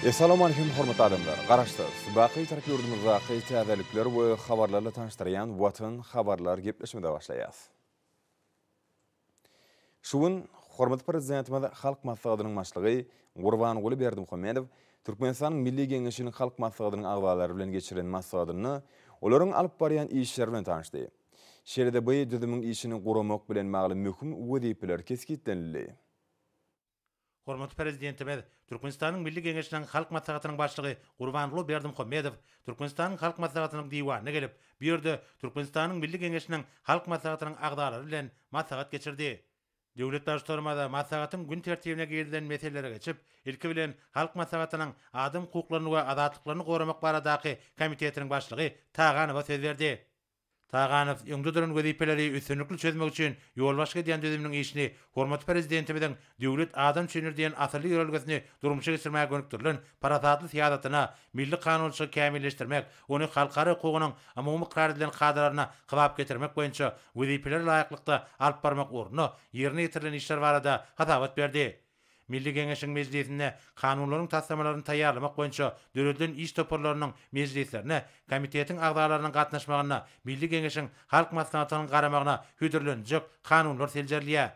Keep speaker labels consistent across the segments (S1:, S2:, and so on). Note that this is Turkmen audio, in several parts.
S1: Essalawmaleýkim hormatly adamlar! Garaşsyz, baky Tarap ýurdumyzdaky täzelikler we habarlarla tanyşdyrýan Watan habarlar gepleşigimize başlaýas. Şu gün hormatly Prezidentimiz Halk Maslahatynyň Başlygy Gurbanguly Berdimuhamedow Türkmenistanyň Milli Geňeşiniň Halk Maslahatynyň agzalary bilen geçiren maslahatynda olaryň alyp barýan işleri bilen tanyşdy. Şeýle-de bu düzümiň işini guramak bilen bagly möhüm wezipeler kesgitlenildi.
S2: Hormatly Prezidentimiz, Türkmenistanyň Milli Geňeşiniň Halk Maslahatynyň Başlygy Gurbanguly Berdimuhamedow Türkmenistanyň Halk Maslahatynyň Diwanyna gelip, bu ýerde Türkmenistanyň Milli Geňeşiniň Halk Maslahatynyň agzalary bilen maslahat geçirdi. Döwlet Baştutanymyz maslahatyň gün tertibine girizilen meselelere geçip, ilki bilen Halk Maslahatynyň Adam hukuklaryny we azatlyklaryny goramak baradaky komitetiniň başlygy Taganowa söz berdi. Taganow öňde duran wezipeleri üstünlikli çözmek üçin ýolbaşçylyk edýän düzüminiň işini hormatly Prezidentimiziň Döwlet adam üçindir diýen asylly ýörelgesini durmuşa geçirmäge gönükdirilen parasatly syýasatyna, milli kanunçylygy kämilleşdirmek, ony halkara hukugynyň umumy ykrar edilen kadalaryna kybap getirmek boýunça wezipelere laýyklykda alyp barmak ugrunda ýerine ýetirilen işler barada hasabat berdi. Milli Geňeşiň mejlisinde kanunlaryň taslamalaryny taýýarlamak boýunça döredilen iş toparlarynyň mejlislerine komitetiň agzalarynyň gatnaşmagynda Milli Geňeşiň Halk Maslahatynyň garamagyna hödürleniljek kanunlar seljerilýär.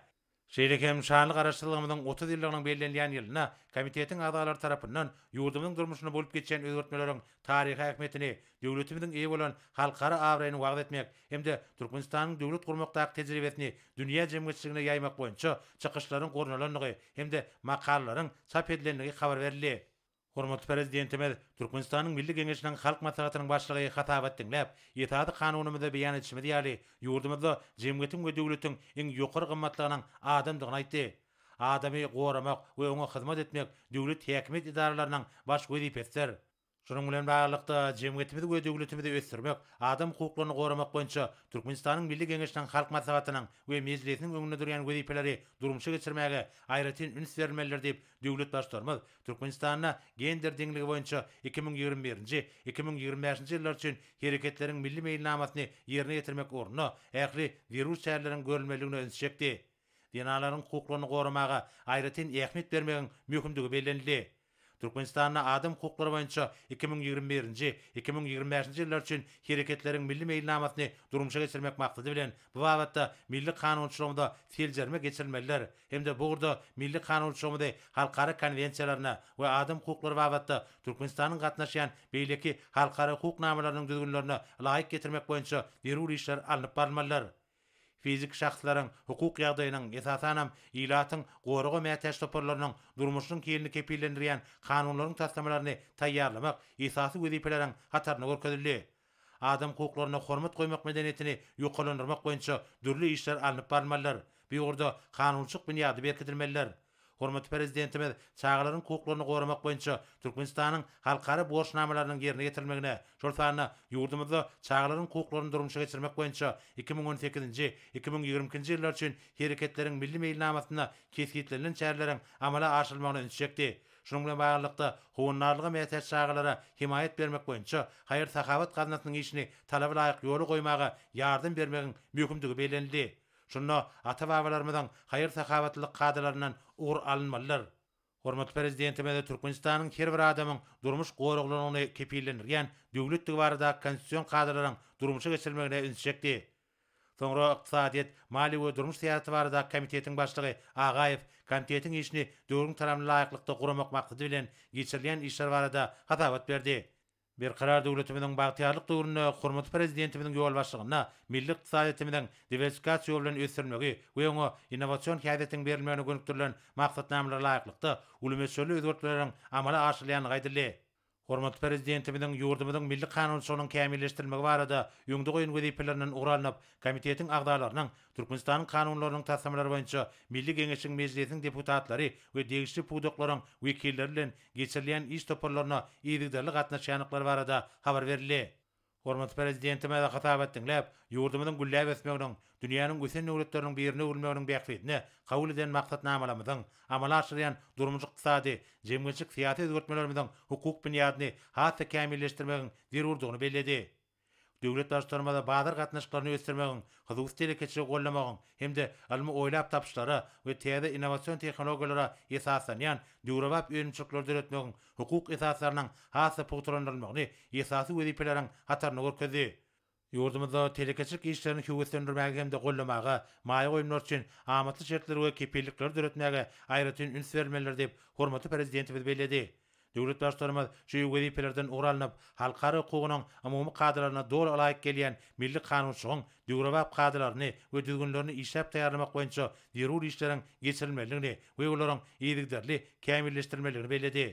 S2: Şeýle hem şanly Garaşsyzlygymyzyň 30 ýyllygynyň bellenilýän ýylynda komitetiň agzalary tarapyndan ýurdumyzyň durmuşynda bolup geçýän özgertmeleriň taryhy ähmiýetini, döwletimiziň eýe bolan halkara abraýyny wagyz etmek hem-de Türkmenistanyň döwlet gurmakdaky tejribesini dünýä jemgyýetçiligine ýaýmak boýunça çykyşlaryň gurnalandygy hem-de makalalaryň çap edilendigi habar berildi. Hormatly Prezidentimiz Türkmenistanyň Milli Geňeşiniň Halk Maslahatynyň Başlygy hasabat diňläp, Esasy Kanunymyzda beýan edişimiz ýaly, ýurdumyzda jemgyýetiň we döwletiň iň ýokary gymmatlygynyň adamdygyny aýtdy. Adamy goramak we oňa hyzmat etmek döwlet häkimiýet edaralarynyň baş wezipesidir. Şunuň bilen baglylykda, jemgyýetimizi we döwletimizi ösdürmek, adam hukuklaryny goramak boýunça Türkmenistanyň Milli Geňeşiniň Halk Maslahatynyň we Mejlisiniň öňünde durýan wezipeleri durmuşa geçirmäge aýratyn üns berilmelidir diýip, döwlet Baştutanymyz Türkmenistanda gender deňligi boýunça 2021-nji, 2025-nji ýyllar üçin Hereketleriň Milli meýilnamasyny ýerine ýetirmek ugrunda ähli zerur çäreleriň görülmelidigine ünsi çekdi. Zenanlaryň hukuklaryny goramaga aýratyn ähmiýet bermegiň möhümdigi bellenildi. Türkmenistanda adam hukuklary boýunça 2021-nji, 2025-nji ýyllar üçin Hereketleriň Milli meýilnamasyny durmuşa geçirmek maksady bilen, bu babatda milli kanunçylygymyza seljerme geçirilmelidir hem-de bu ugurda milli kanunçylygymyzy halkara konwensiýalaryna we adam hukuklary babatda Türkmenistanyň gatnaşýan beýleki halkara hukuk namalarynyň düzgünlerine laýyk getirmek boýunça zerur işler alnyp barylmalydyr. Fiziki şahslaryň hukuk ýagdaýynyň, esasanam, ilatyň goraga mätäç toparlarynyň durmuşynyň hilini kepillendirýän kanunlaryň taslamalaryny taýýarlamak esasy wezipeleriň hatarynda görkezildi. Adam hukuklaryna hormat goýmak medeniýetini ýokarlandyrmak boýunça dürli işler alnyp barylmalydyr. Bu ugurda kanunçylyk binýady berkidilmelidir. Hormatly Prezidentimiz çagalaryň hukuklaryny goramak boýunça Türkmenistanyň halkara borçnamalarynyň ýerine ýetirilmegine, şol sanda ýurdumyzda çagalaryň hukuklaryny durmuşa geçirmek boýunça 2018-nji, 2022-nji ýyllar üçin Hereketleriň Milli meýilnamasynda kesgitlenilen çäreleriň amala aşyrylmagyna ünsi çekdi. Şunuň bilen baglylykda, howandarlyga mätäç çagalara hemaýat bermek boýunça haýyr-sahawat gaznasynyň işini talaba laýyk ýola goýmaga ýardam bermegiň möhümdigi bellenildi. Şunda ata-babalarymyzyň haýyr-sahawatlylyk kadalaryndan ugur alynmalydyr. Hormatly Prezidentimiz Türkmenistanyň her bir adamyň durmuş goraglylygyny kepillendirýän döwletdigi baradaky konstitusion kadalaryň durmuşa geçirilmegine ünsi çekdi. Soňra Ykdysadyýet, maliýe we durmuş syýasaty baradaky komitetiň başlygy Agaýew komitetiň işini döwrüň talabyna laýyklykda guramak maksady bilen geçirilýän işler barada hasabat berdi. Berkarar döwletimiziň bagtyýarlyk döwründe hormatly Prezidentimiziň ýolbaşçylygynda milli ykdysadyýetimiziň diwersifikasiýa ýoly bilen ösdürilmegi we oňa innowasion häsiýetiň berilmegine gönükdirilen maksatnamalara laýyklykda uly möçberli özgertmeleriň amala aşyrylýandygy aýdyldy. Hormatly Prezidentimiziň ýurdumyzyň milli kanunçylygynyň kämilleşdirilmegi barada öňde goýan wezipelerinden ugur alnyp, komitetiň agzalarynyň Türkmenistanyň kanunlarynyň taslamalary boýunça Milli Geňeşiň Mejlisiniň deputatlary we degişli pudaklaryň wekilleri bilen geçirilýän iş toparlaryna yzygiderli gatnaşýandyklary barada habar berildi. Hormatly Prezidentimiz hasabat diňläp, ýurdumyzyň gülläp ösmeginiň, dünýäniň ösen döwletleriniň birine öwrülmeginiň bähbidine kabul eden maksatnamalarymyzyň, amala aşyrýan durmuş-ykdysady, jemgyýetçilik-syýasy özgertmelerimiziň hukuk binýadyny has-da kämilleşdirmegiň zerurdygyny belledi. Döwlet Baştutanymyz bazar gatnaşyklaryny ösdürmegiň, hususy telekeçiligi goldamagyň hem-de ylmy oýlap tapyşlara we täze innowasion tehnologiýalara esaslanýan döwrebap önümçilikleri döretmegiň hukuk esaslarynyň has-da pugtalandyrylmagyny esasy wezipeleriň hatarynda görkezdi. Ýurdumyzda telekeçilik işlerini höweslendirmäge hem-de goldamaga, maýa goýumlar üçin amatly şertleri we kepillikleri döretmäge aýratyn üns berilmelidir diýip, hormatly Prezidentimiz belledi. Döwlet Baştutanymyz şu wezipelerden ugur alnyp, halkara hukugynyň umumy kadalaryna doly ylaýyk gelýän milli kanunçylygyň döwrebap kadalaryny we düzgünlerini işläp taýýarlamak boýunça zerur işleriň geçirilmelidigini we olaryň yzygiderli kämilleşdirilmelidigini belledi.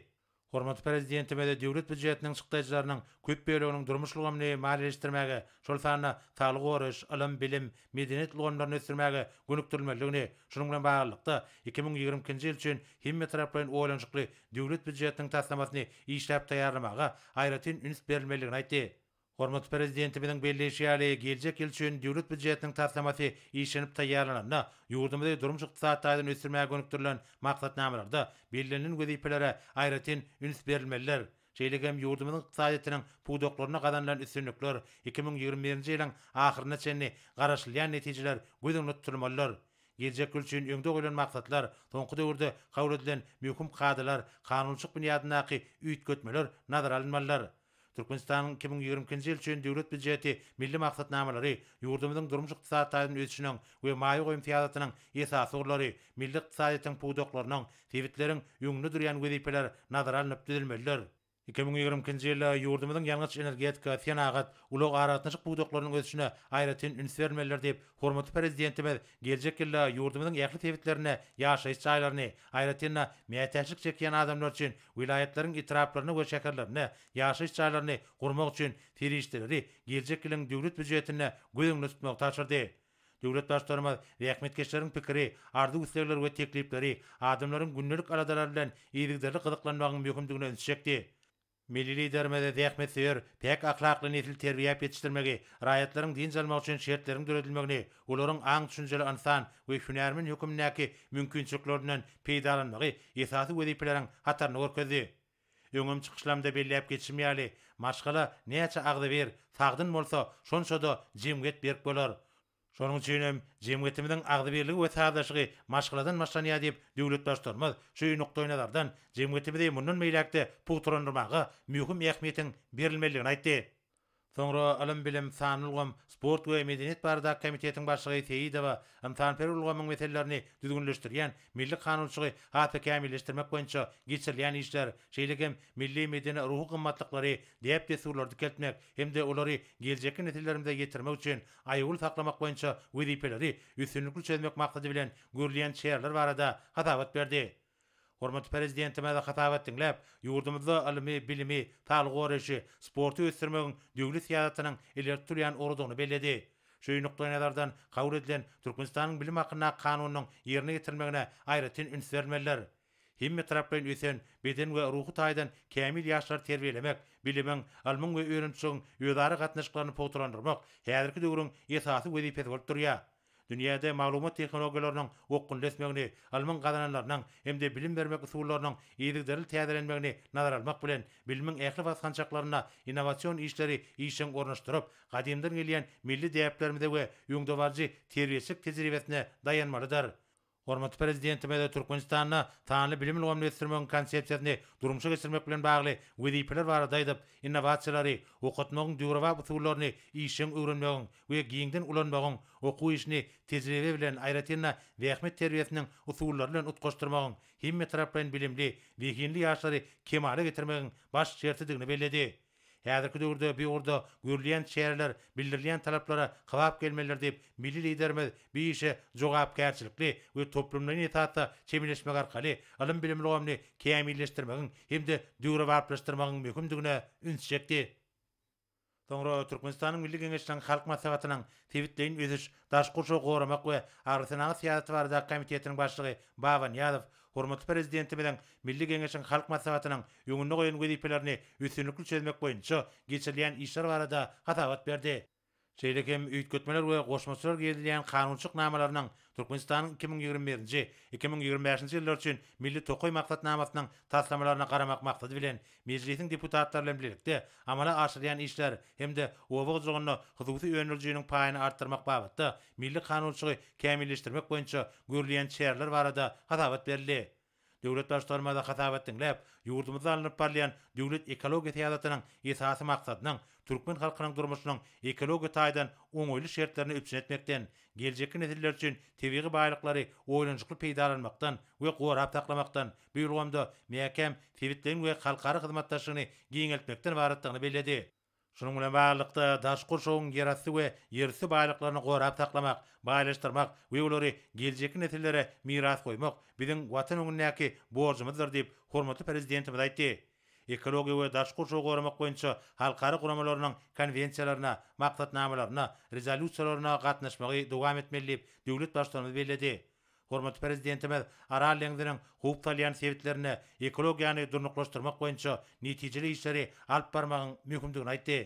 S2: Hormatly Prezidentimiz döwlet býujetiniň çykdajylarynyň köp böleginiň durmuş ulgamyny maliýeleşdirmäge, şol sanda saglygy goraýyş, ylym, bilim, medeniýet ulgamlaryny ösdürmäge gönükdirilmelidigini, şunuň bilen baglylykda, 2022-nji ýyl üçin hemmetaraplaýyn oýlanyşykly döwlet býujetiniň taslamasyny işläp taýýarlamaga aýratyn üns berilmelidigini aýtdy. Hormatly Prezidentimiziň belleýşi ýaly, geljek ýyl üçin Döwlet býujetiniň taslamasy işlenip taýýarlananda, ýurdumyzy durmuş-ykdysady taýdan ösdürmäge gönükdirilen maksatnamalarda bellenilen wezipelere aýratyn üns berilmelidir. Şeýle hem ýurdumyzyň ykdysadyýetiniň pudaklarynda gazanylan üstünlikler, 2021-nji ýylyň ahyryna çenli garaşylýan netijeler göz öňünde tutulmalydyr. Geljek ýyl üçin öňde goýlan maksatlar, soňky döwürde kabul edilen möhüm kadalar, kanunçylyk binýadyndaky üýtgetmeler nazara alynmalydyr. Türkmenistanyň 2022-nji ýyl üçin Döwlet býujeti milli maksatnamalary, ýurdumyzyň durmuş-ykdysady taýdan ösüşiniň we maýa goýum syýasatynyň esasy ugurlary, milli ykdysadyýetiň pudaklarynyň, sebitleriň öňünde durýan wezipeler nazara alnyp düzülmelidir. 2022-nji ýylda ýurdumyzyň ýangyç-energetika, senagat, ulag-aragatnaşyk pudaklarynyň ösüşine aýratyn üns berilmelidir diýip, hormatly Prezidentimiz geljek ýylda ýurdumyzyň ähli sebitlerinde ýaşaýyş jaýlaryny, aýratyn-da, mätäçlik çekýän adamlar üçin welaýatlaryň etraplarynda we şäherlerinde ýaşaýyş jaýlaryny gurmak üçin serişdeleri geljek ýylyň döwlet býujetinde göz öňünde tutmagy tabşyrdy. Döwlet Baştutanymyz zähmetkeşleriň pikiri, arzuw-islegleri we teklipleri, adamlaryň gündelik aladalary bilen yzygiderli gyzyklanmagyň möhümdigine ünsi çekdi. Milli Liderimiz zähmetsöýer, päk ahlakly nesil terbiýäp ýetişdirmegi, raýatlaryň dynç almagy üçin şertleriň döredilmegini, olaryň aň-düşünjeli ynsan we hünärmen hökümindäki mümkinçiliklerinden peýdalanmagy esasy wezipeleriň hatarynda görkezdi. Öňem çykyşlarymda belläp geçişim ýaly, maşgala näçe agzybir, sagdyn bolsa, şonça-da jemgyýet berk bolar. Şonuň üçin hem jemgyýetimiziň agzybirligi we sazlaşygy maşgaladan başlanýar diýip, döwlet Baştutanymyz şu nukdaýnazardan jemgyýetimizi mundan beýläk-de pugtalandyrmaga möhüm ähmiýetiň berilmelidigini aýtdy. Soňra Ylym-bilim, sanly ulgam, sport we medeniýet baradaky komitetiň başlygy Seýidowa ynsanperwer ulgamyň meselelerini düzgünleşdirýän milli kanunçylygy has-da kämilleşdirmek boýunça geçirilýän işler, şeýle hem milli medeni-ruhy gymmatlyklary, däp-dessurlary dikeltmek hem-de olary geljekki nesillerimize ýetirmek üçin aýawly saklamak boýunça wezipeleri üstünlikli çözmek maksady bilen görülýän çäreler barada hasabat berdi. Hormatly Prezidentimiz hasabat diňläp, ýurdumyzda ylmy, bilimi, saglygy goraýşy, sporty ösdürmegiň döwlet syýasatynyň ileri tutulýan ugrudygyny belledi. Şu nukdaýnazardan kabul edilen Türkmenistanyň Bilim hakyndaky Kanunynyň ýerine ýetirilmegine aýratyn üns berilmelidir. Hemmetaraplaýyn ösen, beden we ruhy taýdan kämil ýaşlary terbiýelemek, bilimiň, ylmyň we önümçiligiň özara gatnaşyklaryny pugtalandyrmak häzirki döwrüň esasy wezipesi bolup durýar. Dünýäde maglumat tehnologiýalarynyň okgunly ösmegini, ylmyň gazananlarynyň hem-de bilim bermek usullarynyň yzygiderli täzelenmegini nazara almak bilen, bilimiň ähli basgançaklarynda innowasion işleri işjeň ornaşdyryp, gadymdan gelýän milli däplerimize we öňdebaryjy terbiýeçilik tejribesine daýanmalydyr. Hormatly Prezidentimiz Türkmenistanda sanly bilim ulgamyny ösdürmegiň Konsepsiýasyny durmuşa geçirmek bilen bagly wezipeler barada aýdyp, innowasiýalary, okatmagyň döwrebap usullaryny işjeň öwrenmegiň we giňden ulanmagyň, okuw işini tejribe bilen, aýratyn-da, zähmet terbiýesiniň usullary bilen utgaşdyrmagyň hemmetaraplaýyn bilimli, zehinli ýaşlary kemala getirmegiň baş şertidigini belledi. Häzirki döwürde bu ugurda görülýän çäreler bildirilýän talaplara kybap gelmelidir diýip, milli Liderimiz bu işe jogapkärçilikli we toplumlaýyn esasda çemeleşmek arkaly ylym-bilim ulgamyny kämilleşdirmegiň hem-de döwrebaplaşdyrmagyň möhümdigine üns çekdi. Soňra Türkmenistanyň Milli Geňeşiniň Halk Maslahatynyň Sebitleýin ösüş, daşky gurşawy goramak we agrosenagat syýasaty baradaky komitetiniň başlygy Baba Nyýazow hormatly Prezidentimiziň Milli Geňeşiň Halk Maslahatynyň öňünde goýan wezipelerini üstünlikli çözmek boýunça geçirilýän işler barada hasabat berdi. Şeýle hem üýtgetmeler we goşmaçalar girizilýän kanunçylyk namalarynyň. Türkmenistanyň 2021-nji, 2025-nji ýyllar üçin Milli tokaý maksatnamasynyň taslamalaryna garamak maksady bilen, Mejlisiň deputatlary bilen bilelikde amala aşyrylýan işler hem-de oba hojalygynda hususy öndürijiniň paýyny artdyrmak babatda milli kanunçylygy kämilleşdirmek boýunça görülýän çäreler barada hasabat berildi. Döwlet Baştutanymyz hasabat diňläp, ýurdumyzda alnyp barylýan döwlet ekologiýa syýasatynyň esasy maksadynyň türkmen halkynyň durmuşynyň ekologiýa taýdan oňaýly şertlerini üpjün etmekden, geljekki nesiller üçin tebigy baýlyklary oýlanyşykly peýdalanmakdan we gorap saklamakdan, bu ulgamda mäkäm sebitleýin we halkara hyzmatdaşlygyny giňeltmekden ybaratdygyny belledi. Şunuň bilen baglylykda, daşky gurşawyň ýerasty we ýerüsti baýlyklaryny gorap saklamak, baýlaşdyrmak we olary geljekki nesillere miras goýmak biziň Watan öňündäki borjumyzdyr diýip, hormatly Prezidentimiz aýtdy. Ekologiýa we daşky gurşawy goramak boýunça halkara guramalarynyň konwensiýalaryna, maksatnamalaryna, rezolýusiýalaryna gatnaşmagy dowam etmeli diýip, döwlet Baştutanymyz belledi. Hormatly Prezidentimiz Aral deňziniň howp salýan sebitlerinde ekologiýany durnuklaşdyrmak boýunça netijeli işleri alyp barmagyň möhümdigini aýtdy.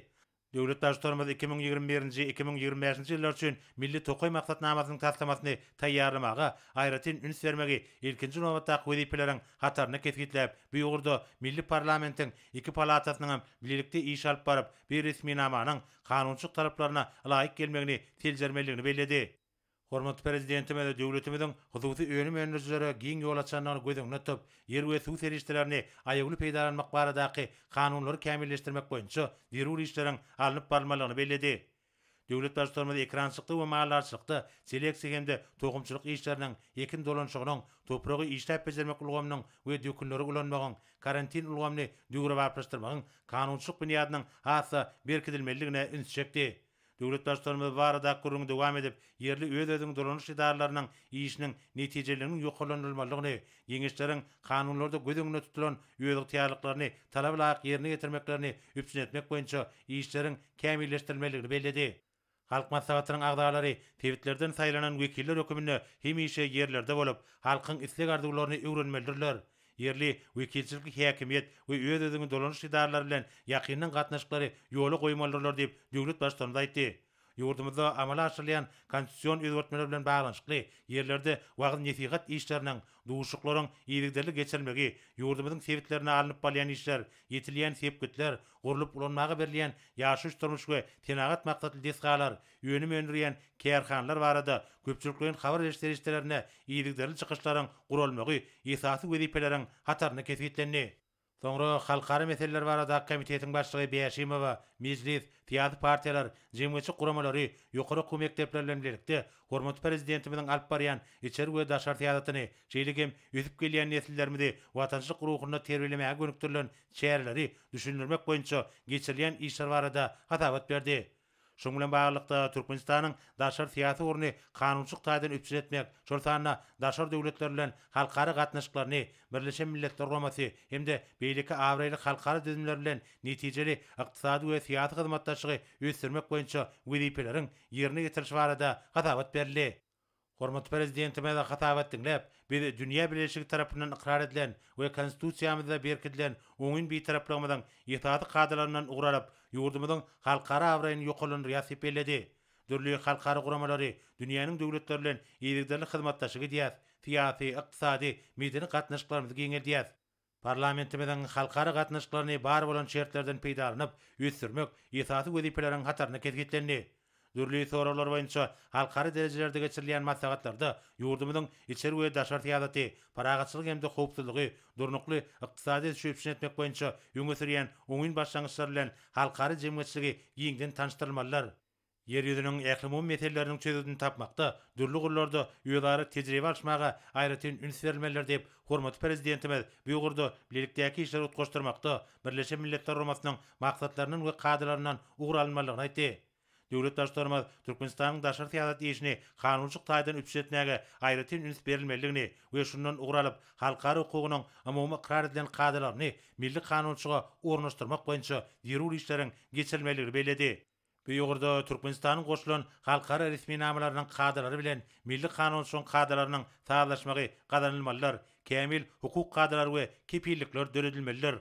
S2: Döwlet Baştutanymyz 2021-nji, 2025-nji ýyllar üçin Milli tokaý maksatnamasynyň taslamasyny taýýarlamaga aýratyn üns bermegi ilkinji nobatdaky wezipeleriň hatarynda kesgitläp, bu ugurda milli parlamentiň iki palatasynyň hem bilelikde iş alyp baryp, bu resminamanyň kanunçylyk talaplaryna ylaýyk gelmegini seljermelidigini belledi. Hormatly Prezidentimiz döwletimiziň hususy önüm öndürijilere giň ýol açandygyny göz öňünde tutup, ýer we suw serişdelerini aýawly peýdalanmak baradaky kanunlary kämilleşdirmek boýunça zerur işleriň alnyp barylmalygyny belledi. Döwlet Baştutanymyz ekerançylykda we maldarçylykda seleksiýa hem-de tohumçylyk işleriniň, ekin dolanyşygynyň, topragy işläp bejermek ulgamynyň we dökünleri ulanmagyň, karantin ulgamyny döwrebaplaşdyrmagyň kanunçylyk binýadynyň has-da berkidilmelidigine ünsi çekdi. Döwlet Baştutanymyz bu baradaky gürrüňi dowam edip, ýerli öz-özüňi dolanyş edaralarynyň işiniň netijeliliginiň ýokarlandyrylmalydygyny, geňeşleriň kanunlarda göz öňünde tutulan özygtyýarlyklaryny talaba laýyk ýerine ýetirmeklerini üpjün etmek boýunça işleriň kämilleşdirilmelidigini belledi. Halk Maslahatynyň agzalary sebitlerden saýlanan wekiller höküminde hemişe ýerlerde bolup, halkyň isleg-arzuwlaryny öwrenmelidirler. Ýerli wekilçilikli häkimiýet we öz-özüňi dolanyş edaralary bilen ýakyndan gatnaşyklary ýola goýmalydyrlar diýip, döwlet Baştutanymyz aýtdy. Ýurdumyzda amala aşyrylýan konstitusion özgertmeler bilen baglanyşykly ýerlerde wagyz-nesihat işleriniň, duşuşyklaryň yzygiderli geçirilmegi, ýurdumyzyň sebitlerinde alnyp barylýan işler, ýetilýän sepgitler, gurlup ulanmaga berilýän ýaşaýyş-durmuş we senagat maksatly desgalar, önüm öndürýän kärhanalar barada köpçülikleýin habar beriş serişdelerinde yzygiderli çykyşlaryň guralmagy esasy wezipeleriň hatarynda kesgitlendi. Soňra Halkara meseleler baradaky komitetiň başlygy Bäşimowa Mejlis, syýasy partiýalar, jemgyýetçilik guramalary, ýokary okuw mekdepleri bilen bilelikde hormatly Prezidentimiziň alyp barýan içeri we daşary syýasatyny, şeýle hem ösüp gelýän nesillerimizi watançylyk ruhunda terbiýelemäge gönükdirilen çäreleri düşündirmek boýunça geçirilýän işler barada hasabat berdi. Şunuň bilen baglylykda, Türkmenistanyň daşary syýasy ugruny kanunçylyk taýdan üpjün etmek, şol sanda daşary döwletler bilen halkara gatnaşyklaryny Birleşen Milletler Guramasy hem-de beýleki abraýly halkara düzümler bilen netijeli ykdysady we syýasy hyzmatdaşlygy ösdürmek boýunça wezipeleriň ýerine ýetirilişi barada hasabat berildi. Hormatly Prezidentimiz hasabat diňläp, Biz dünýä bileleşigi tarapyndan ykrar edilen we Konstitusiýamyzda berkidilen oňyn Bitaraplygymyzyň esasy kadalaryndan ugur alyp, ýurdumyzyň halkara abraýyny ýokarlandyrýarys diýip belledi. Dürli halkara guramalary, dünýäniň döwletleri bilen yzygiderli hyzmatdaşlyk edýäris, syýasy, ykdysady, medeni gatnaşyklarymyzy giňeldýäris. Parlamentimiziň halkara gatnaşyklaryny bar bolan şertlerden peýdalanyp, ösdürmek esasy wezipeleriň hatarynda kesgitlendi. Dürli soraglar boýunça halkara derejelerde geçirilýän maslahatlarda ýurdumyzyň içeri we daşary syýasaty, parahatçylyk hem-de howpsuzlygy, durnukly ykdysady ösüşi üpjün etmek boýunça öňe sürýän oňyn başlangyçlary bilen halkara jemgyýetçiligi giňden tanyşdyrylmalydyr. Ýer ýüzüniň ählumumy meseleleriniň çözgüdini tapmakda dürli ugurlarda özara tejribe alyşmaga aýratyn üns berilmelidir diýip, hormatly Prezidentimiz bu ugurda bilelikdäki işleri utgaşdyrmakda Birleşen Milletler Guramasynyň maksatlaryndan we kadalaryndan ugur alynmalydygyny aýtdy. Döwlet Baştutanymyz Türkmenistanyň daşary syýasat işini kanunçylyk taýdan üpjün etmäge aýratyn üns berilmelidigini we şundan ugur alyp, halkara hukugynyň umumy ykrar edilen kadalaryny milli kanunçylyga ornaşdyrmak boýunça zerur işleriň geçirilmelidigini belledi. Bu ugurda Türkmenistanyň goşulan halkara resminamalarynyň kadalary bilen milli kanunçylygyň kadalarynyň sazlaşmagy gazanylmalydyr, kämil hukuk kadalary we kepillikler döredilmelidir.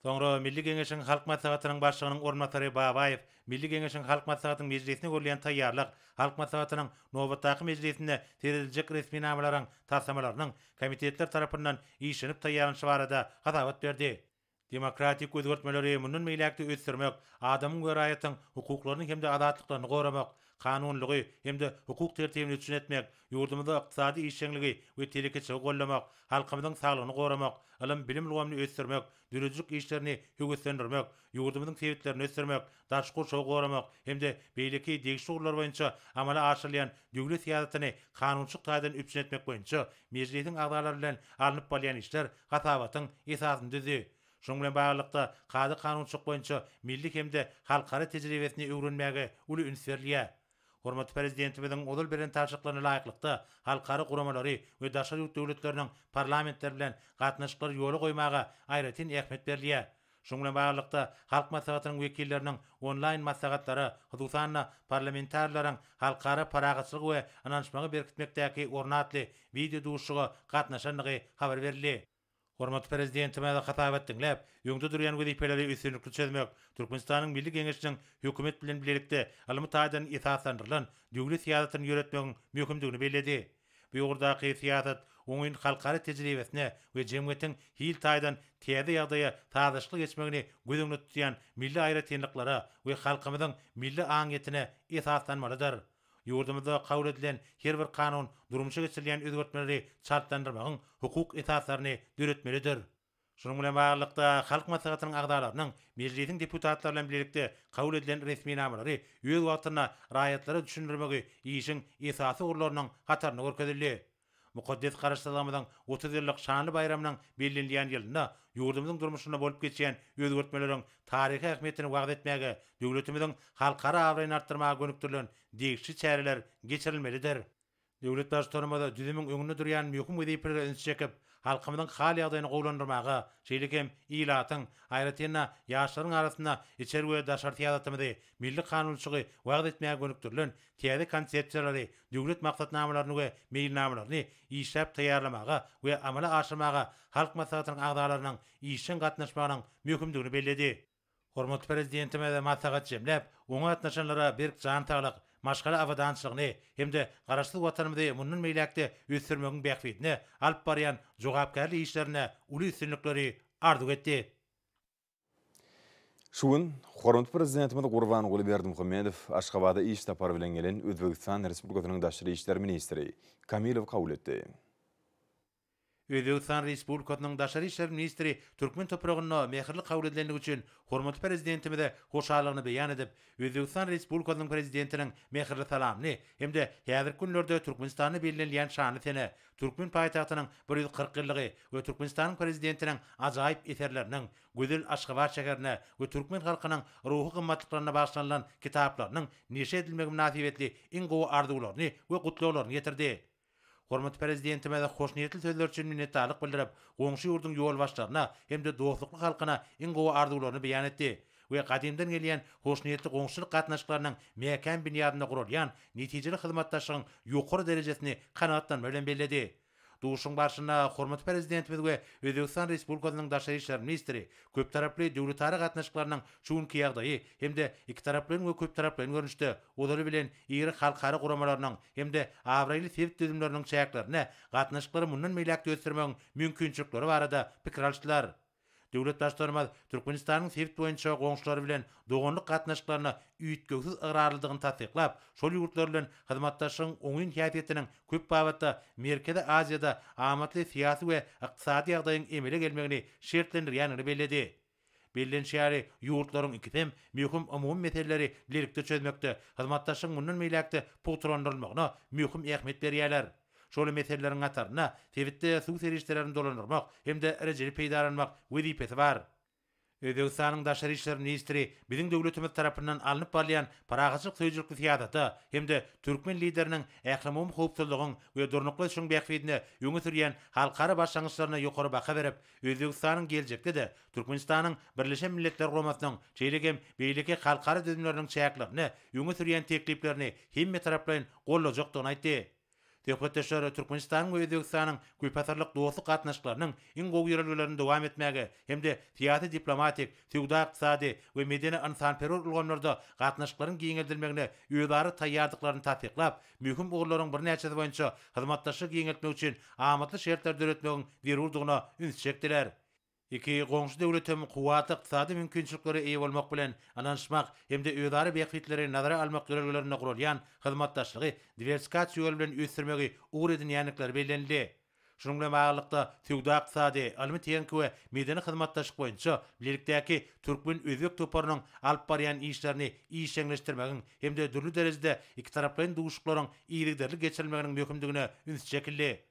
S2: Soňra Milli Geňeşiň Halk Maslahatynyň Başlygynyň orunbasary Babaýew Milli Geňeşiň Halk Maslahatynyň mejlisine görülýän taýýarlyk, Halk Maslahatynyň nobatdaky mejlisinde serediljek resminamalaryň taslamalarynyň komitetler tarapyndan işlenip taýýarlanyşy barada hasabat berdi. Demokratik özgertmeleri mundan beýläk-de ösdürmek, adamyň we raýatyň hukuklaryny hem-de azatlyklaryny goramak, kanunylygy hem-de hukuk tertibini üpjün etmek, ýurdumyzda ykdysady işjeňligi we telekeçiligi goldamak, halkymyzyň saglygyny goramak, ylym-bilim ulgamyny ösdürmek, döredijilik işlerini höweslendirmek, ýurdumyzyň sebitlerini ösdürmek, daşky gurşawy goramak hem-de beýleki degişli ugurlar boýunça amala aşyrylýan döwlet syýasatyny kanunçylyk taýdan üpjün etmek boýunça Mejlisiň agzalary bilen alnyp barylýan işler hasabatyň esasyny düzdi. Şunuň bilen baglylykda, kada-kanunçylyk boýunça milli hem-de halkara tejribesini öwrenmäge uly üns berilýär. Hormatly Prezidentimiziň ozal beren tabşyryklaryna laýyklykda, halkara guramalary we daşary ýurt döwletleriniň parlamentleri bilen gatnaşyklary ýola goýmaga aýratyn ähmiýet berilýär. Şunuň bilen baglylykda, Halk Maslahatynyň wekilleriniň onlaýn maslahatlara, hususan-da, Parlamentarileriň halkara parahatçylygy we ynanyşmagy berkitmekdäki orny atly wideoduşuşyga gatnaşandygy habar berildi. Hormatly Prezidentimiz hasabat diňläp, öňde durýan wezipeleri üstünlikli çözmek, Türkmenistanyň Milli Geňeşiniň Hökümet bilen bilelikde ylmy taýdan esaslandyrylan döwlet syýasatyny ýöretmegiň möhümdigini belledi. Bu ugurdaky syýasat oňyn halkara tejribesine we jemgyýetiň hil taýdan täze ýagdaýa sazlaşykly geçmegini göz öňünde tutýan milli aýratynlyklara we halkymyzyň milli aňyýetine esaslanmalydyr. Ýurdumyzda kabul edilen her bir kanun durmuşa geçirilýän özgertmeleri çaltlandyrmagyň hukuk esaslaryny döretmelidir. Şunuň bilen baglylykda, Halk Maslahatynyň agzalarynyň Mejlisiň deputatlary bilen bilelikde kabul edilen resminamalary öz wagtynda raýatlara düşündirmegi işiň esasy ugurlarynyň hatarynda görkezildi. Mukaddes Garaşsyzlygymyzyň 30 ýyllyk şanly baýramynyň bellenilýän ýylynda ýurdumyzyň durmuşynda bolup geçýän özgertmeleriň taryhy ähmiýetini wagyz etmäge, döwletimiziň halkara abraýyny artdyrmaga gönükdirilen degişli çäreler geçirilmelidir. Döwlet Baştutanymyz düzümiň öňünde durýan möhüm wezipelere ünsi çekip, halkymyzyň hal-ýagdaýyny gowulandyrmaga, şeýle hem ilatyň, aýratyn-da, ýaşlaryň arasynda içeri we daşary syýasatymyzy, milli kanunçylygy wagyz etmäge gönükdirilen täze konsepsiýalary, döwlet maksatnamalaryny we meýilnamalaryny işläp taýýarlamaga we amala aşyrmaga Halk Maslahatynyň agzalarynyň işjeň gatnaşmagynyň möhümdigini belledi. Hormatly Prezidentimiz maslahat jemläp, oňa gatnaşanlara berk jan saglyk, maşgala abadançylygyny hem-de Garaşsyz Watanymyzy mundan beýläk-de ösdürmegiň bähbidine alyp barýan jogapkärli işlerinde uly üstünlikleri arzuw etdi.
S1: Şu gün hormatly Prezidentimiz Gurbanguly Berdimuhamedow Aşgabada iş sapary bilen gelen Özbegistan Respublikasynyň daşary işler ministri Kamilowy kabul etdi.
S2: Özbegistan Respublikasynyň daşary işler ministri türkmen topragynda mähirli kabul edilendigi üçin hormatly Prezidentimize hoşallygyny beýan edip, Özbegistan Respublikasynyň Prezidentiniň mähirli salamyny hem-de häzirki günlerde Türkmenistanda bellenilýän şanly sene, türkmen paýtagtynyň 140 ýyllygy we Türkmenistanyň Prezidentiniň ajaýyp eserleriniň, gözel Aşgabat şäherine we türkmen halkynyň ruhy gymmatlyklaryna bagyşlanylan kitaplarynyň neşir edilmegi mynasybetli iň gowy arzuwlaryny we gutlaglaryny ýetirdi. Hormatly Prezidentimize hoşniýetli sözleri üçin minnetdarlyk bildirip, goňşy ýurduň ýolbaşçylaryna hem-de dostlukly halkyna iň gowy arzuwlaryny beýan etdi we gadymdan gelýän hoşniýetli goňşuçylyk gatnaşyklarynyň mäkäm binýadynda guralýan netijeli hyzmatdaşlygyň ýokary derejesini kanagatlanma bilen belledi. Duşuşygyň barşynda hormatly Prezidentimiz we Özbegistan Respublikasynyň daşary işler ministri köptaraply döwletara gatnaşyklarynyň şu günki ýagdaýy hem-de ikitaraplaýyn we köptaraplaýyn görnüşde, ozaly bilen, iri halkara guramalarynyň hem-de abraýly sebit düzümleriniň çäklerinde gatnaşyklary mundan beýläk-de ösdürmegiň mümkinçilikleri barada pikir alyşdylar. Döwlet Baştutanymyz Türkmenistanyň sebit boýunça goňşulary bilen doganlyk gatnaşyklaryna üýtgewsiz ygrarlydygyny tassyklap, şol ýurtlar bilen hyzmatdaşlygyň oňyn häsiýetiniň köp babatda Merkezi Aziýada amatly syýasy we ykdysady ýagdaýyň emele gelmegini şertlendirýändigini belledi. Bellenişi ýaly, ýurtlaryň ikisem möhüm umumy meseleleri bilelikde çözmekde hyzmatdaşlygyň mundan beýläk-de pugtalandyrylmagyna möhüm ähmiýet berýärler. Şol meseleleriň hatarynda sebitde suw serişdelerini dolandyrmak hem-de rejeli peýdalanmak wezipesi bar. Özbegistanyň daşary işler ministri biziň döwletimiz tarapyndan alnyp barylýan parahatçylyk söýüjilikli syýasata hem-de türkmen Lideriniň ählumumy howpsuzlygyň we durnukly ösüşiň bähbidine öňe sürýän halkara başlangyçlaryna ýokary baha berip, Özbegistanyň geljekde-de Türkmenistanyň Birleşen Milletler Guramasynyň, şeýle hem beýleki halkara düzümleriniň çäklerinde öňe sürýän tekliplerini hemmetaraplaýyn goldajakdygyny aýtdy. Söhbetdeşler Türkmenistanyň we Özbegistanyň köpasyrlyk dostluk gatnaşyklarynyň iň gowy ýörelgelerini dowam etmäge hem-de syýasy-diplomatik, söwda-ykdysady we medeni-ynsanperwer ulgamlarda gatnaşyklaryň giňeldilmegine özara taýýardyklaryny tassyklap, möhüm ugurlaryň birnäçesi boýunça hyzmatdaşlygy giňeltmek üçin amatly şertleri döretmegiň zerurdygyna üns çekdiler. Iki goňşy döwlet hem kuwwatly ykdysady mümkinçiliklere eýe bolmak bilen, ynanyşmak hem-de özara bähbitleri nazara almak ýörelgelerinde guralýan hyzmatdaşlygy diwersifikasiýa ýoly bilen ösdürmegi ugur edinýändikleri bellenildi. Şunuň bilen baglylykda, söwda-ykdysady, ylmy-tehniki we medeni hyzmatdaşlyk boýunça bilelikdäki türkmen-özbek toparynyň alyp barýan işlerini işjeňleşdirmegiň hem-de dürli derejede ikitaraplaýyn duşuşyklaryň yzygiderli geçirilmeginiň möhümdigine üns çekildi.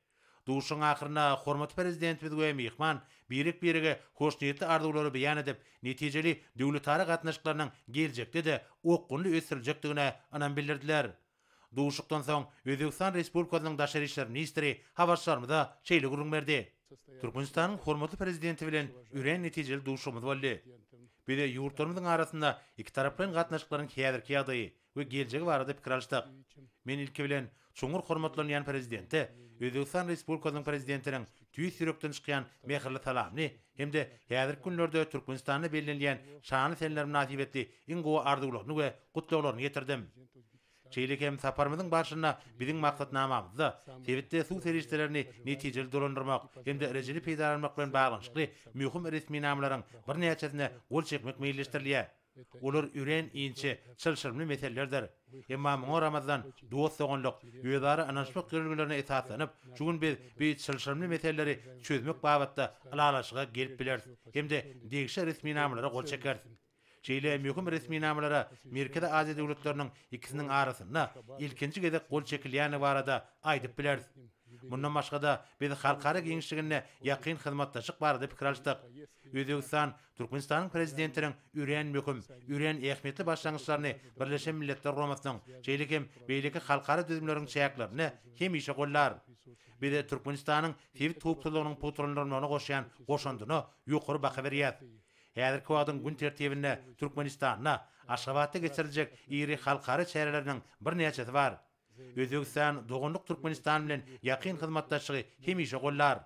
S2: Duşuşygyň ahyrynda hormatly Prezidentimiz we myhman birek-birege hoşniýetli arzuwlary beýan edip, netijeli döwletara gatnaşyklarynyň geljekde-de okgunly ösdüriljekdigine ynam bildirdiler. Duşuşykdan soň Özbegistan Respublikasynyň daşary işler ministri habarçylarymyza şeýle gürrüň berdi. Türkmenistanyň hormatly Prezidenti bilen örän netijeli duşuşygymyz boldy. Biz ýurtlarymyzyň arasynda ikitaraplaýyn gatnaşyklaryň häzirki ýagdaýy we geljegi barada pikir alyşdyk. Men ilki bilen çuňňur hormatlanýan Prezidente Özbegistan Respublikasynyň Prezidentiniň tüýs ýürekden çykýan mähirli salamyny hem-de häzirki günlerde Türkmenistanda bellenilýän şanly seneler mynasybetli iň gowy arzuwlaryny we gutlaglaryny ýetirdim. Şeýle hem saparymyzyň barşynda biziň maksatnamamyzda sebitde suw serişdelerini netijeli dolandyrmak hem-de rejeli peýdalanmak bilen baglanyşykly möhüm resminamalaryň birnäçesine gol çekmek meýilleşdirilýär. Olar örän inçe, çylşyrymly meselelerdir. Emma muňa garamazdan, dost-doganlyk, özara ynanyşmak ýörelgelerine esaslanyp, şu gün biz bu çylşyrymly meseleleri çözmek babatda ylalaşyga gelip bileris hem-de degişli resminamalara gol çekeris. Şeýle möhüm resminamalara Merkezi Aziýa döwletleriniň ikisiniň arasynda ilkinji gezek gol çekilýändigi barada aýdyp bileris. Mundan başga-da, biz halkara giňişliginde ýakyn hyzmatdaşlyk barada pikir alyşdyk. Özbegistan Türkmenistanyň Prezidentiniň örän möhüm, örän ähmiýetli başlangyçlaryny Birleşen Milletler Guramasynyň, şeýle hem beýleki halkara düzümleriň çäklerinde hemişe goldar. Biz Türkmenistanyň sebit howpsuzlygynyň pugtalandyrylmagyna goşýan goşandyna ýokary baha berýäris. Häzirki wagtyň gün tertibinde Türkmenistanda, Aşgabatda geçiriljek iri halkara çäreleriniň birnäçesi bar. Özbegistan doganlyk Türkmenistan bilen ýakyn hyzmatdaşlygy hemişe goldar.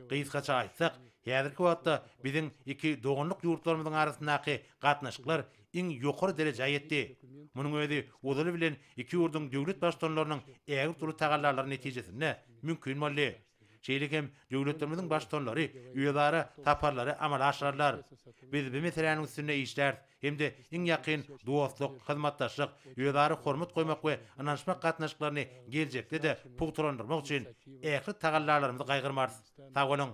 S2: Gysgaça aýtsak, häzirki wagtda biziň iki doganlyk ýurtlarymyzyň arasyndaky gatnaşyklar iň ýokary derejä ýetdi. Munuň özi ozaly bilen iki ýurduň döwlet Baştutanlarynyň ägirt uly tagallalary netijesinde mümkin boldy. Şeýle hem döwletlerimiziň Baştutanlary özara saparlary amala aşyrarlar. Biz bu meseläniň üstünde işläris hem-de iň ýakyn dostluk, hyzmatdaşlyk, özara hormat goýmak we ynanyşmak gatnaşyklaryny geljekde-de pugtalandyrmak üçin ähli tagallalarymyzy gaýgyrmarys. Sag boluň!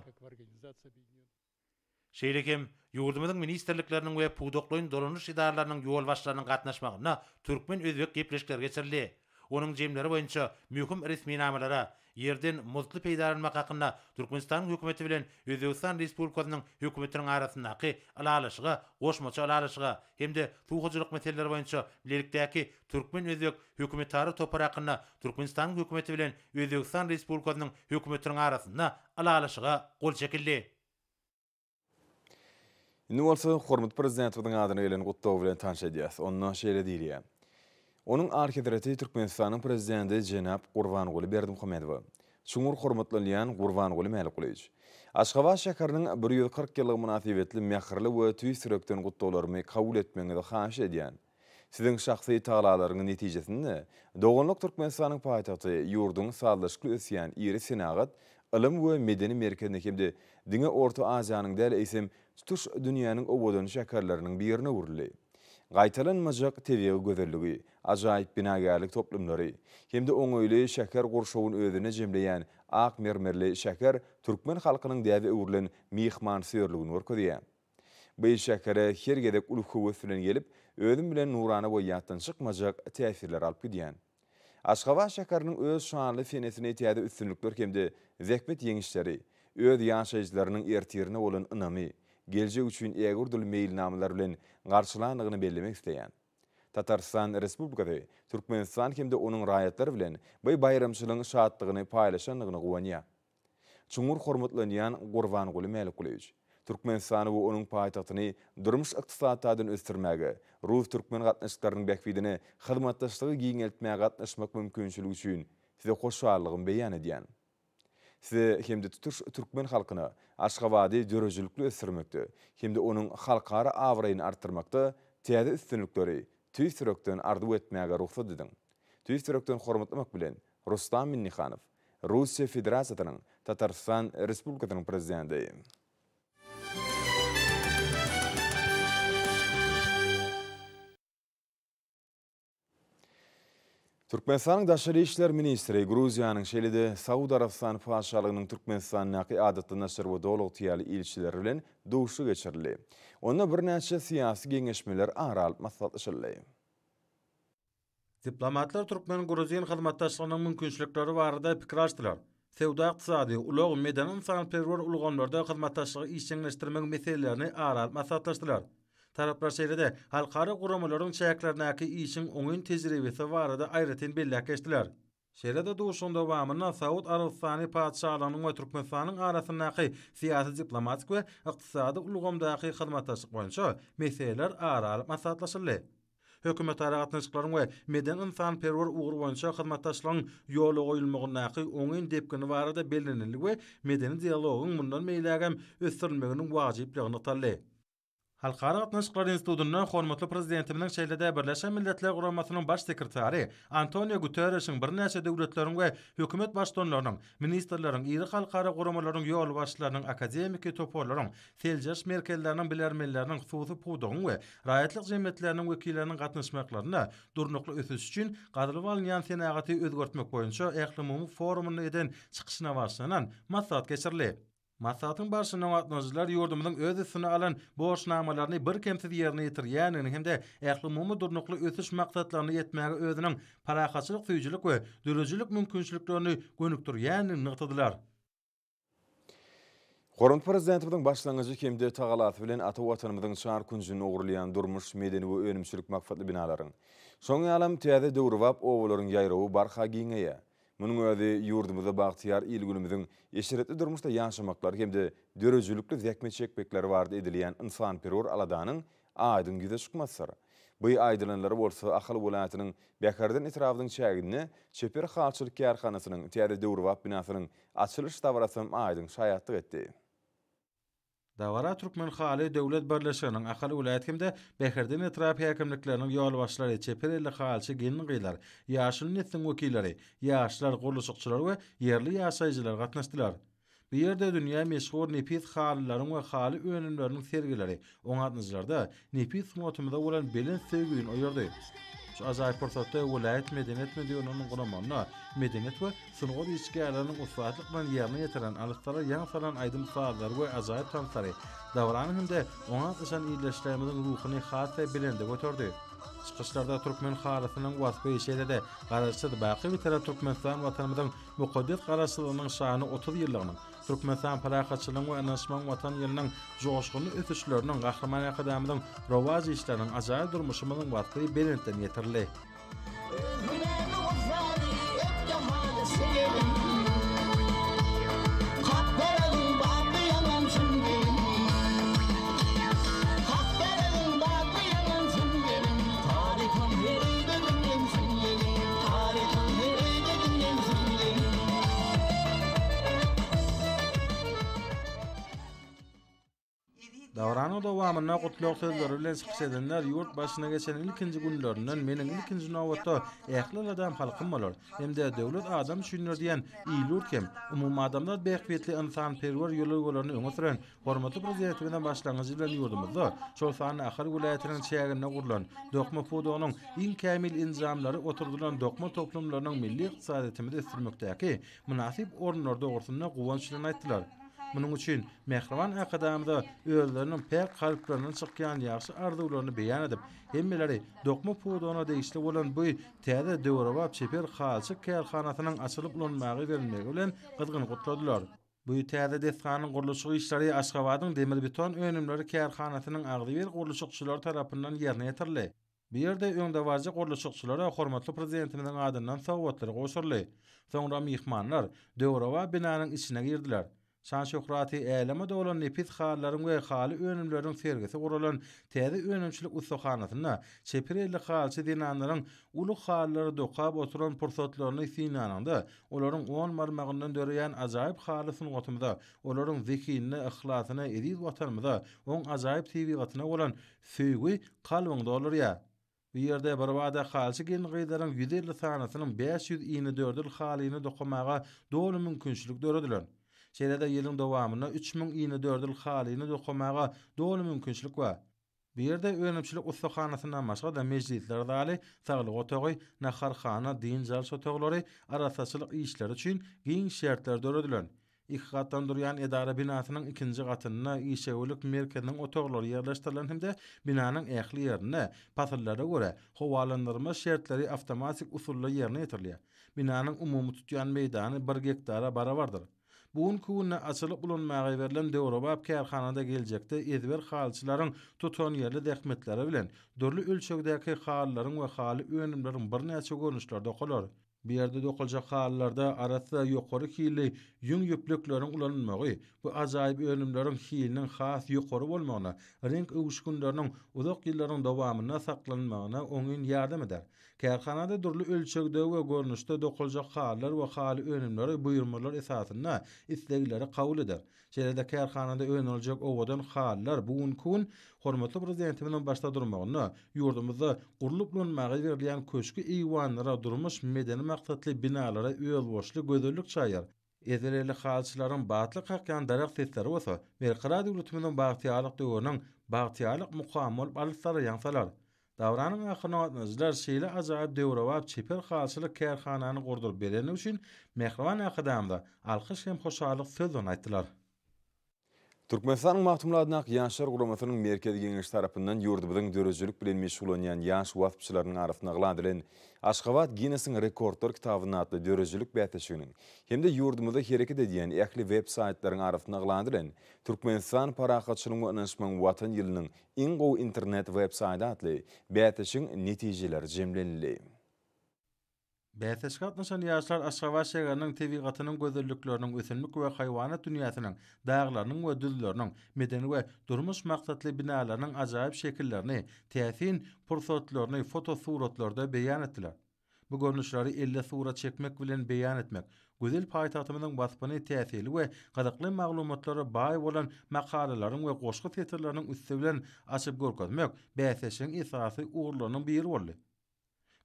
S2: Şeýle hem ýurdumyzyň ministrlikleriniň we pudaklaýyn dolanyş edaralarynyň ýolbaşçylarynyň gatnaşmagynda türkmen-özbek gepleşikleri geçirildi. Onuň jemleri boýunça möhüm resminamalara, ýerden muzdly peýdalanmak hakynda Türkmenistanyň Hökümeti bilen Özbegistan Respublikasynyň Hökümetiniň arasyndaky Ylalaşyga goşmaça Ylalaşyga hem-de suw hojalyk meseleleri boýunça bilelikdäki türkmen-özbek hökümetara topary hakynda Türkmenistanyň Hökümeti bilen Özbegistan Respublikasynyň Hökümetiniň arasynda Ylalaşyga gol çekildi.
S1: Indi bolsa hormatly Prezidentimiziň adyna gelen gutlag bilen tanyş edýäs. Onda şeýle diýilýär. Onuň Alyhezreti Türkmenistanyň Prezidenti jenap Gurbanguly Berdimuhamedowa. Çuňňur hormatlanylýan Gurbanguly Mälikgulyýewiç! Aşgabat şäheriniň 140 ýyllygy mynasybetli mähirli we tüýs ýürekden gutlaglarymy kabul etmegiňizi haýyş edýän. Siziň şahsy tagalalaryňyz netijesinde, doganlyk Türkmenistanyň paýtagty ýurduň sazlaşykly ösýän iri senagat, ylym we medeni merkezine hem-de diňe Orta Aziýanyň däl, eýsem, tutuş dünýäniň owadan şäherleriniň birine öwrüldi. Gaýtalanmajak tebigy gözelligi, ajaýyp binagärlik toplumlary hem-de oňaýly şäher gurşawyny özünde jemleýän ak mermerli şäher türkmen halkynyň däbe öwrülen myhmansöýerligini görkezýär. Bu şähere her gezek uly höwes bilen gelip, özüm bilen nurana we ýatdan çykmajak täsirleri alyp gidýän. Aşgabat şäheriniň öz şanly senesini täze üstünlikler hem-de zähmet ýeňişleri, öz ýaşaýjylarynyň ertirine bolan ynamy, geljek üçin ägirt uly meýilnamalar bilen garşylandygyny bellemek isleýän. Tatarystan Respublikasy Türkmenistan hem-de onuň raýatlary bilen bu baýramçylygyň şatlygyny paýlaşandygyna guwanýar. Çuňňur hormatlanýan Gurbanguly Mälikgulyýewiç! Türkmenistany we onuň paýtagtyny durmuş-ykdysady taýdan ösdürmäge, rus-türkmen gatnaşyklarynyň bähbidine hyzmatdaşlygy giňeltmäge gatnaşmak mümkinçiligi üçin. Size hoşallygymy beýan edýän. Size hem-de tutuş türkmen halkyna Aşgabady döredijilikli ösdürmekde hem-de onuň halkara abraýyny artdyrmakda täze üstünlikleri tüýs ýürekden arzuw etmäge rugsat ediň. Tüýs ýürekden hormatlamak bilen, Rustam Minnihanow, Russiýa Federasiýasynyň Tatarystan Respublikasynyň Prezidenti. Türkmenistanyň Daşary işler ministri Gruziýanyň, şeýle-de Saud Arabystany Patyşalygynyň Türkmenistandaky Adatdan daşary we Doly ygtyýarly ilçileri bilen duşuşyk geçirildi. Onda birnäçe syýasy geňeşmeler ara alyp maslahatlaşyldy.
S2: Diplomatlar türkmen-gruzin hyzmatdaşlygynyň mümkinçilikleri barada pikir alyşdylar. Söwda-ykdysady, ulag, medeni-ynsanperwer ulgamlarda hyzmatdaşlygy işjeňleşdirmegiň meselelerini ara alyp maslahatlaşdylar. Taraplar şeýle-de halkara guramalaryň çäklerindäki işiň oňyn tejribesi barada aýratyn belläp geçdiler. Şeýle-de duşuşygyň dowamynda Saud Arabystany Patyşalygynyň we Türkmenistanyň arasyndaky syýasy-diplomatik we ykdysady ulgamdaky hyzmatdaşlyk boýunça meseleler ara alyp maslahatlaşyldy. Hökümetara gatnaşyklaryň we medeni-ynsanperwer ugur boýunça hyzmatdaşlygyň ýola goýulmagyndaky oňyn depgini barada bellenildi we medeni dialogyň mundan beýlägem ösdürilmeginiň wajyplygy nygtaldy. Halkara gatnaşyklary institutynda hormatly Prezidentimiziň şeýle-de Birleşen Milletler Guramasynyň Baş sekretary Antonio Guterreşiň birnäçe döwletleriň we hökümet baştutanlarynyň, ministrleriň, iri halkara guramalaryň ýolbaşçylarynyň, akademiki toparlaryň, seljeriş merkezleriniň bilermenleriniň, hususy pudagyň we raýatlyk jemgyýetleriniň wekilleriniň gatnaşmaklarynda durnukly ösüş üçin gazylyp alynýan senagaty özgertmek boýunça ählumumy forumynda eden çykyşyna bagyşlanan maslahat geçirildi. Maslahatyň barşynda gatnaşyjylar ýurdumyzyň öz üstüne alan borçnamalaryny birkemsiz ýerine ýetirýändigini hem-de ählumumy durnukly ösüş maksatlaryna ýetmäge özüniň parahatçylyk söýüjilik we döredijilik mümkinçiliklerini gönükdirýändigini nygtadylar.
S1: Hormatly Prezidentimiziň başlangyjy hem-de tagalasy bilen ata Watanymyzyň çar künjünde gurulýan durmuş, medeni we önümçilik maksatly binalaryň, şonuň ýalam täze döwrebap obalaryň ýaýrawy barha giňeýär. Munuň özi ýurdumyzda bagtyýar il-günümiziň eşretli durmuşda ýaşamaklary hem-de döredijilikli zähmet çekmekleri barada edilýän ynsanperwer aladanyň aýdyň ýüze çykmasydyr. Bu aýdylanlar bolsa Ahal welaýatynyň Bäherden etrabynyň çäginde çeper halyçylyk kärhanasynyň täze döwrebap binasynyň açylyş dabarasynam aýdyň şaýatlyk etdi.
S2: Dabara Türkmenhaly döwlet birleşiginiň Ahal welaýat hem-de Bäherden etrap häkimlikleriniň ýolbaşçylary, çeper elli halyçy gelin-gyzlar, ýaşuly nesliň wekilleri, ýaşlar, gurluşykçylar we ýerli ýaşaýjylar gatnaşdylar. Bu ýerde dünýä meşhur nepis halylaryň we haly önümleriniň sergileri oňatnyjylarda nepis sungatymyza bolan belent söýgini oýardy. Şu ajaýyp pursatda welaýat medeniýet müdirliginiň guramagynda medeniýet we sungat işgärleriniň ussatlyk bilen ýerine ýetiren alyslara ýaň salan aýdym-sazlary we ajaýyp tanslary dabaranyň hem-de oňa gatnaşan ildeşlerimiziň ruhuny has-da belende göterdi. Çykyşlarda türkmen halysynyň waspy, şeýle-de Garaşsyz, baky Bitarap Türkmenistan Watanymyzyň mukaddes Garaşsyzlygynyň şanly 30 ýyllygynyň, Türkmenistan parahatçylygyň we ynanyşmagyň Watan ýylynyň joşgunly ösüşleriniň, Gahryman Arkadagymyzyň rowaç işleriniň, ajaýyp durmuşymyzyň waspy belentden ýetirildi. Dabaranyň dowamynda gutlag sözleri bilen çykyş edenler ýurt başyna geçen ilkinji günlerinden meniň ilkinji nobatda ähli aladam halkym bolar hem-de döwlet adam üçindir diýen il-ýurt hem umumadamzat bähbitli ynsanperwer ýörelgelerini öňe süren Hormatly Prezidentimiziň başlangyjy bilen ýurdumyzda, şol sanda Ahal welaýatynyň çäginde gurlan, dokma pudagynyň iň kämil enjamlary oturdylan dokma toplumlarynyň milli ykdysadyýetimizi ösdürmekdäki mynasyp orunlary dogrusynda guwanç bilen aýtdylar. Munuň üçin mähriban Arkadagymyza özleriniň päk kalplaryndan çykýan ýagşy arzuwlaryny beýan edip, hemmeleri dokma pudagyna degişli bolan bu täze döwrebap çeper halyçyk kärhanasynyň açylyp ulanmaga berilmegi bilen gyzgyn gutladylar. Bu täze desganyň gurluşyk işleri Aşgabadyň Demirbeton önümleri kärhanasynyň agzybir gurluşykçylary tarapyndan ýerine ýetirildi. Bu ýerde öňdebaryjy gurluşykçylara hormatly Prezidentimiziň adyndan sowgatlar gowşuryldy. Soňra myhmanlar döwrebap binanyň içine girdiler.
S3: Şan-şöhraty äleme dolan nepis halylaryň we haly önümleriniň sergisi guralan täze önümçilik ussahanasynda çeper elli halyçy zenanlaryň uly halylary dokap oturan pursatlaryny synlanyňda, olaryň on barmagyndan döreýän ajaýyp haly sungatymyza, olaryň zehinine, yhlasyna, eziz Watanymyza, oň ajaýyp tebigatyna bolan söýgi kalbyňy doldurýar. Bu ýerde birbada halyçy gelin-gyzlaryň 150 sanysynyň 500 inedördül halyny dokamaga doly mümkinçilik döredilen. Şeýle-de ýylyň dowamynda 3000 inedördül halyny dokamaga doly mümkinçilik bar. Bu ýerde önümçilik ussahanasyndan başga-da mejlisler zaly, saglyk otagy, naharhana, dynç alyş otaglary, arassaçylyk işleri üçin giň şertler döredilen. Iki gatdan durýan edara binasynyň ikinji gatynda işewürlik merkeziniň otaglary ýerleşdirilen hem-de binanyň ähli ýerinde pasyllara görä howalandyrma şertleri awtomatik usulda ýerine ýetirilýär. Binanyň umumy tutýan meýdany bir gektara barabardyr. Bu günki günde açylyp ulanmaga berlen döwrebap kärhanada geljekde ezber halyçylaryň tutanýerli zähmetleri bilen dürli ölçegdäki halylaryň we haly önümleriň birnäçe görnüşleri dokalar. Bu ýerde dokaljak halylarda arassa ýokary hilli ýüň ýüplükleriň ulanylmagy bu ajaýyp önümleriň hiliniň has ýokary bolmagyna, reňk öwüşginleriniň uzak ýyllaryň dowamynda saklanmagyna oňyn ýardam eder. Kärhanada dürli ölçegde we görnüşde dokaljak halylar we haly önümleri buýurmalar esasynda islegleri kabul eder. Şeýle-de kärhanada öndüriljek owadan halylar bu günki gün hormatly Prezidentimiziň başda durmagynda ýurdumyzda gurlup ulanmaga berilýän köşgi-eýwanlara, durmuş-medeni maksatly binalara özboluşly gözellik çaýar. Ezber elli halyçylaryň batly kakýan darak sesleri bolsa Berkarar döwletimiziň bagtyýarlyk döwrüniň bagtyýarlyk mukamy bolup alyslara ýaň salar. Dabaranyň ahyrynda gatnaşyjylar şeýle ajaýyp döwrebap çeper halyçylyk kärhanany gurduryp berendigi üçin mähriban Arkadagymyza alkyş hem hoşallyk sözlerini aýtdylar.
S1: Türkmenistanyň Magtymguly adyndaky Ýaşlar guramasynyň Merkezi Geňeşi tarapyndan ýurdumyzyň döredijilik bilen meşgullanýan ýaş waspçylarynyň arasynda yglan edilen Aşgabat Ginnesiň rekordlar kitabynda atly döredijilik bäsleşiginiň hem-de ýurdumyzda hereket edýän ähli web-saýtlaryň arasynda yglan edilen Türkmenistan parahatçylygyň we ynanyşmagyň Watan ýylynyň Iň gowy internet web-saýty atly bäsleşigiň netijeleri jemlenildi.
S3: Bäsleşige gatnaşan ýaşlar Aşgabat şägeriniň tebigatynyň gözellikleriniň, ösümlik we haýwanat dünýäsiniň, daglarynyň we düzleriniň, medeni we durmuş maksatly binalarynyň ajaýyp şekillerini, täsin pursatlaryny fotosuratlarda beýan etdiler. Bu görnüşleri elde surat çekmek bilen beýan etmek, gözel paýtagtymyzyň waspyny täsirli we gyzykly maglumatlara baý bolan makalalaryň we goşgy setirleriniň üsti bilen açyp görkezmek bäsleşigiň esasy ugurlarynyň biri boldy.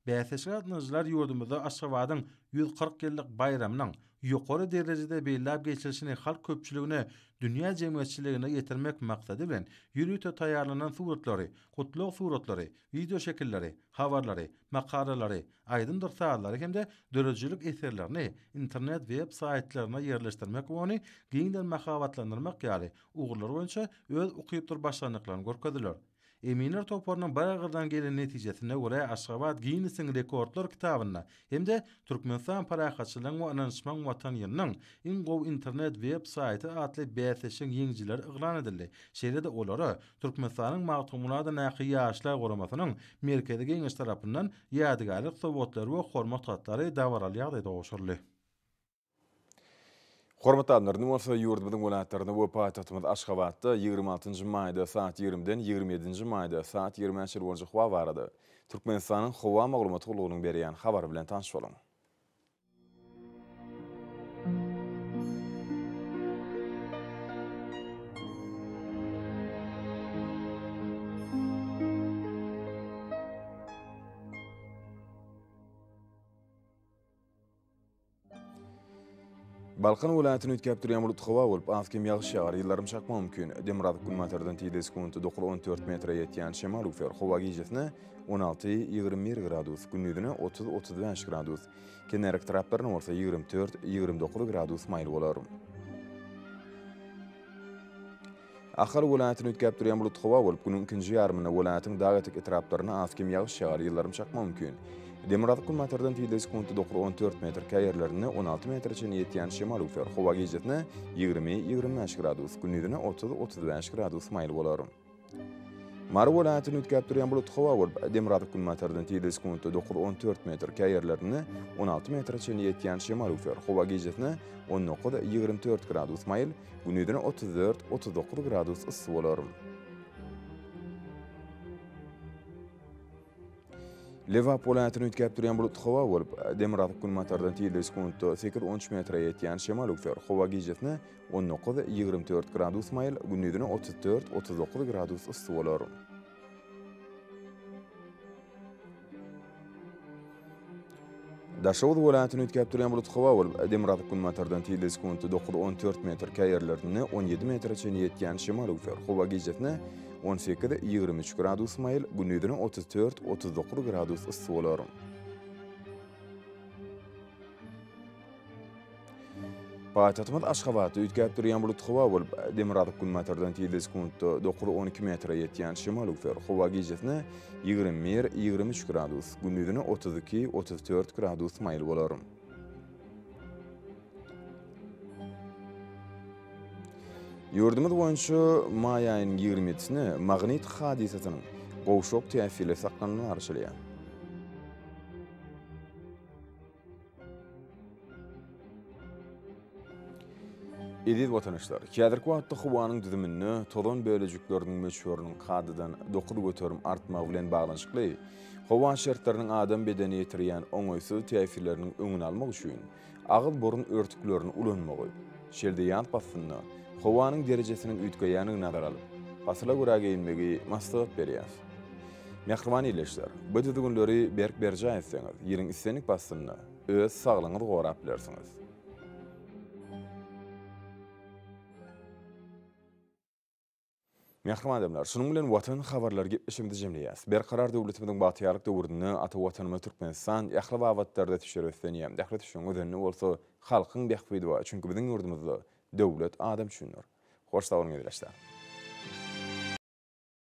S3: Bäsleşige gatnaşyjylar ýurdumyzda Aşgabadyň 140 ýyllyk baýramynyň ýokary derejede belläp geçilişini halk köpçüligine, dünýä jemgyýetçiligine ýetirmek maksady bilen ýörite taýýarlanan suratlary, gutlag suratlary, wideoşekilleri, habarlary, makalalary, aýdymdyr sazlary hem-de döredijilik eserlerini internet web saýtlaryna ýerleşdirmek we ony giňden mahabatlandyrmak ýaly ugurlar boýunça öz ukypdyr başarnyklaryny görkezdiler. Eminler toparynyň bir agyzdan gelen netijesine görä Aşgabat Ginnesiň rekordlar kitabynda hem-de Türkmenistan parahatçylygyň we ynanyşmagyň Watan ýylynyň iň gowy internet web saýty atly bäsleşigiň ýeňijileri yglan edildi. Şeýle-de olara Türkmenistanyň Magtymguly adyndaky Ýaşlar guramasynyň Merkezi Geňeşi tarapyndan ýadygärlik sowgatlary we hormat hatlary dabaraly ýagdaýda gowşuryldy.
S1: Hormatly adamlar, indi bolsa ýurdumyzyň welaýatlarynda we paýtagtymyz Aşgabatda 26 nji maýda saat 20-den 27 nji maýda saat 20-ä çenli boljak howa barada Türkmenistanyň Howa maglumat gullugynyň berýän habary bilen tanyş boluň. Balkan welaýatyny üýtgäp durýan bulutly howa bolup, az-kem ýagyş ýagar, ýyldyrym çakmagy mümkin. Demirgazyk-günbatardan tizligi sekuntda 9-14 metre ýetýän şemal üwser. Howa gijesine 16, 21 gradus, gündizine 30, 35 gradus, kenarýaka etraplarynda bolsa 24, 29 gradus maýyl bolar. Ahal welaýatyny üýtgäp durýan bulutly howa bolup, günüň ikinji ýarymynda welaýatyň dag etek etraplarynda az-kem ýagyş ýagar, ýyldyrym çakmagy mümkin. Demirgazyk-günbatardan tizligi sekuntda 9-14 metr, käýerlerinde 16 metre çenli ýetýän şemal öwser. Howa gijesine 20, 25 gradus, gündizine 30, 35 gradus maýyl bolar. Mary welaýatynda üýtgäp durýan bulutly howa bolup, demirgazyk-günbatardan tizligi sekuntda dokuz, 14 metr, käýerlerinde 16 metre çenli ýetýän şemal öwser. Howa gijesine 19, 24 gradus maýyl, gündizine 34, 39 gradus yssy bolar. Lebap welaýatynda üýtgäp durýan bulutly howa bolup, demirgazyk-günbatardan tizligi sekuntda sekiz, on üç metre ýetýän şemal öwser. Howa gijesine 19, 24 gradus maýyl, gündizine 34, 39 gradus yssy bolar. Daşoguz welaýatynda üýtgäp durýan bulutly howa bolup, demirgazyk-günbatardan tizligi sekuntda dokuz, 14 metr, käýerlerinde 17 metre çenli ýetýän şemal öwser. Howa gijesine 18, 23 gradus maýyl, gündizine 34, 39 gradus yssy bolar. Paýtagtymyz Aşgabatda üýtgäp durýan bulutly howa bolup, demirgazyk-günbatardan tizligi sekuntda dokuz, 12 metre ýetýän şemal öwser. Howa gijesine 21, 23 gradus, gündizine 32, 34 gradus maýyl bolar. Ýurdumyz boýunça maý aýynyň ýigrimi ýedisine magnit hadysasynyň gowşak täsirleri saklanmagy garaşylýar. Eziz watandaşlar, häzirki wagtda howanyň düzüminde tozan bölejikleriniň möçberiniň kadadan 9% artmagy bilen baglanyşykly howa şertleriniň adam bedenine ýetirýän oňaýsyz täsirleriniň öňüni almak üçin agyz-burun örtüklerini ulanmagy, şeýle-de ýaz paslynda howanyň derejesiniň üýtgeýändigini nazara alyp, pasyla görä geýinmegi maslahat berýäris. Mähriban ildeşler, bu düzgünleri berk berjaý etseňiz, ýylyň islendik paslynda öz saglygyňyzy gorap bilersiňiz. Mähriban adamlar, şunuň bilen Watan habarlary gepleşigimizi jemleýäris. Berkarar döwletimiziň bagtyýarlyk döwründe ata Watanymyz Türkmenistan ähli babatlarda ösüşlere beslenýär. Ähli ösüşiň özeninde bolsa halkyň bähbidi bar. Çünki biziň ýurdumyzda döwlet adam üçindir. Hoş sag boluň ildeşler.